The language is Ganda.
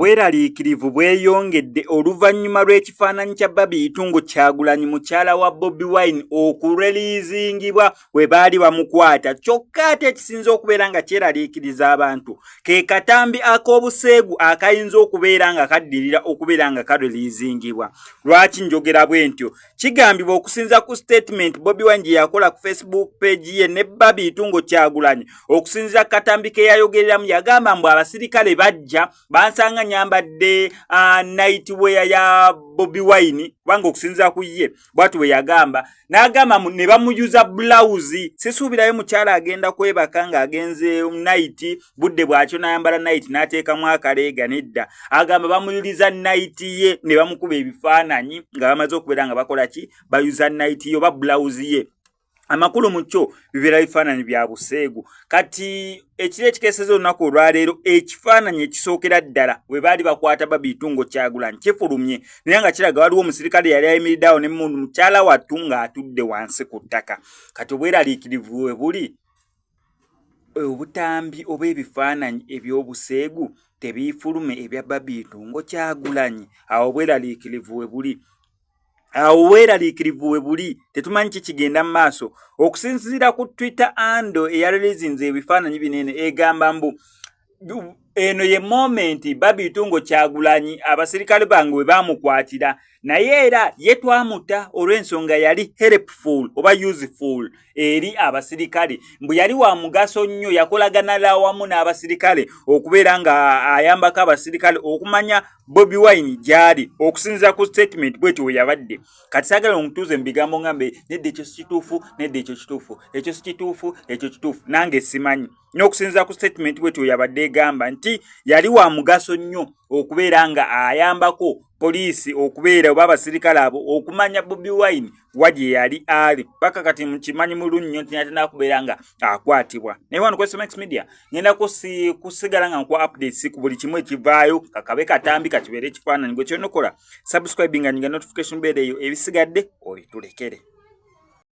Obweraliikirivu bweyongedde oluvannyuma lw'ekifaananyi kya Barbie Itungo Kyagulanyi mukyala wa Bobi Wine okureliizingibwa we baali bamukwata. Kyokka ate ekisinze okubeera nga kyeraliikiriza abantu ke katambi ak'obuseegu akayinza okubeera nga kaddirira okubeera nga kareliizingibwa. Lwaki njogera bwe ntyo? Kigambibwa okusinza ku statement Bobi Wine gye yakola ku Facebook page ye ne Barbie Itungo Kyagulanyi, okusinziira ku katambi ke yayogereramu, yagamba mbu abasirikale bajja bansanga nyambadde night wear ya Bobi Wine, kubanga okusinziira ku ye bwati bwe yagamba, n'agamba ne bamuyuza blouse. Sisuubirayo mukyala agenda kwebaka ng'agenze night, budde bwakyo n'ayambala night n'ateekamu akaleega. Nedda, agamba bamuyuliza night ye ne bamukuba ebifaananyi nga bamaze okubeera nga bakola ki, bayuza night ye oba blouse ye. Amakulu mu kyo bibeera bifaananyi bya buseegu. Kati ekiro ekikeeseza olunaku olwaleero, ekifaananyi ekisookera ddala bwe baali bakwata Barbie Itungo Kyagulanyi kifulumye, naye nga kiraga waliwo omusirikale yali ayimiridde awo ne mukyala wattu ng'atudde wansi ku ttaka. Kati obweraliikirivu we buli, obutambi oba ebifaananyi eby'obuseegu tebiifulume ebya Barbie Itungo Kyagulanyi. Awo obweraliikirivu we buli, awo weeraliikirivu we buli, tetumanyi kikigenda mu maaso. Okusinziira ku Twitter handle eyareleasinze ebifaananyi binene, egamba mbu eno ye moment Barbie Itungo Kyagulanyi abasirikale bange we baamukwatira, naye era ye twamuta olw'ensonga yali helpful oba useful eri abasirikale, mbu yali wa mugaso nnyo, yakolagana wamu n'abasirikale okubeera nga ayambako abasirikale okumanya Bobi Wine gy'ali. Okusinziira ku statement bwetyo we yabadde. Kati saagala ontuuze mu bigambo ngambe nedda ekyo si kituufu, nedda ekyo kituufu, ekyo si kituufu, ekyo kituufu, nange simanyi. N'okusinziira ku statement bwetyo yabadde egamba nti yali wa mugaso nnyo okubeera nga ayambako poliisi okubeera oba abasirikale abo okumanya Bobi Wine wa gye yali ali. Paka kati mukimanyi mulungi nti yatenda kubeera nga akwatibwa. Naye wano ku SMX Media ngenda kusigala nga nkuwa updates ku buli kimu ekivaayo, kakabe katambi, kakibeere ekifaananyi. Gwe ky'onokola, subscribing nga notification bell eyo, ebisigadde obitulekere.